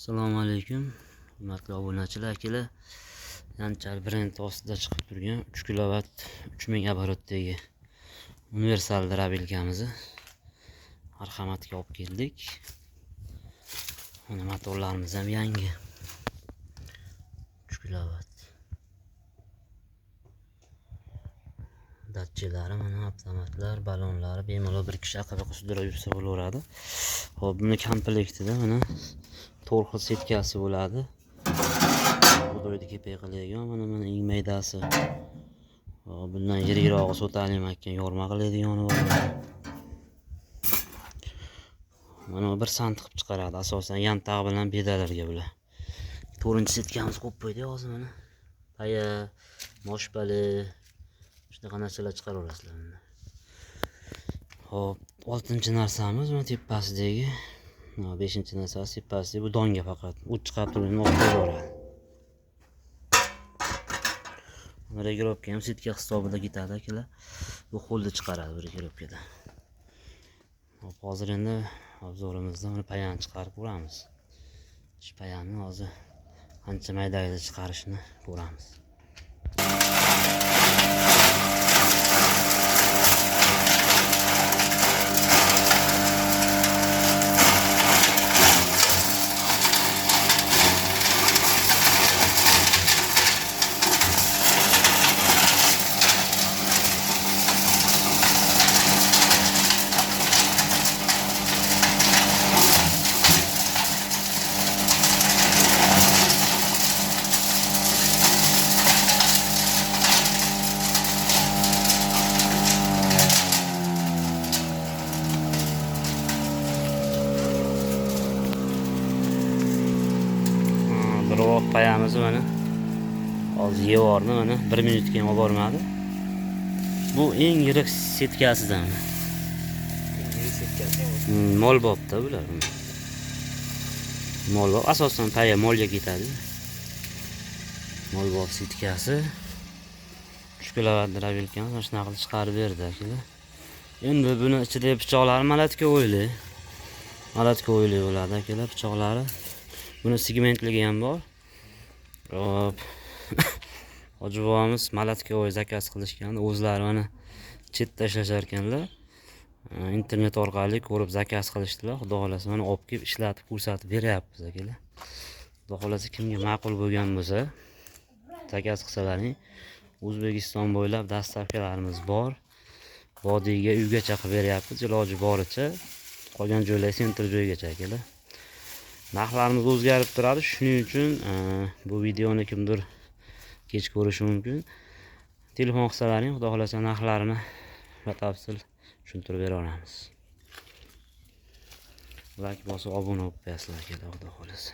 Assalomu alaykum, hurmatli obunachilar, akalar. Yanchar brend ostida chiqib turgan 3 kilovat 3000 оборотdagi universal drabilkamizni marhamatga olib keldik. Mana motorlarimiz ham yangi. 3 kilovat. Datchilari mana avtomatlar, balonlari bemalol bir kishi aqaba sudrab yursa bo'laveradi. Xo'p, buni komplektida mana to'rt xil setkasi bo'ladi. Bug'doyni kepak qiladigan, mana eng maydasi. Xo'p, bundan yirikrog'i so'talim ekan, yorma qiladigani bor. Mana bu 1 sant qilib chiqaradi, asosan yantaq bilan bedalarga bular. To'rtinchi setkamiz qo'yib qo'ydik hozir mana. Paya, moshpali shunaqa narsalar chiqaraverasizlar bunda. Xo'p, oltinchi narsamiz mana tepasidagi, beshinchi narsasi tepasidagi bu donga faqat o't chiqarib turgan olib qo'yaveradi. Regirovka ham setka hisobida ketadi akalar. Bu qo'lda chiqaradi bu regirovkada. Xo'p, hozir endi obzorimizda mana payani chiqarib ko'ramiz. Shu payani hozir qancha maydalida chiqarishini ko'ramiz. Biroq payamizni mana hozir yevorni mana 1 minutga ham olib bormadi. Bu eng yirik setkasidan. Eng setkasi. Molbobda bular. Molbob asosan paya molga ketadi. Molbob setkasi 3 kilovat drabilkamiz mana shunaqa qilib chiqarib berdi akalar. Endi buni ichidagi pichoqlari malatka o'yli. Malatka o'yli bo'ladi akalar pichoqlari. Buni segmentligi ham bor. Hop. Hoji bobomiz malatka o'y zakaz qilishgan, o'zlari mana chetda ishlashar ekanlar. Internet orqali ko'rib zakaz qilishdilar. Xudo xolasa mana olib kelib ishlatib ko'rsatib beryapmiz akalar. Xudo xolasa kimga ma'qul bo'lgan bo'lsa zakaz qilsalaring, O'zbekiston bo'ylab dastavkalarimiz bor. Vodiyga uygacha qilib beryapmiz, iloji boricha. Qolgan joylar sentr joygacha akalar. Narxlarimiz o'zgarib turadi, shuning uchun bu videoni kimdir kech ko'rishi mumkin. Telefon qilsalaring, xudo xolasa narxlarini batafsil tushuntirib bera olamiz. Like bosib obuna bo'lib qo'yasizlar akalar, xudo xolasa.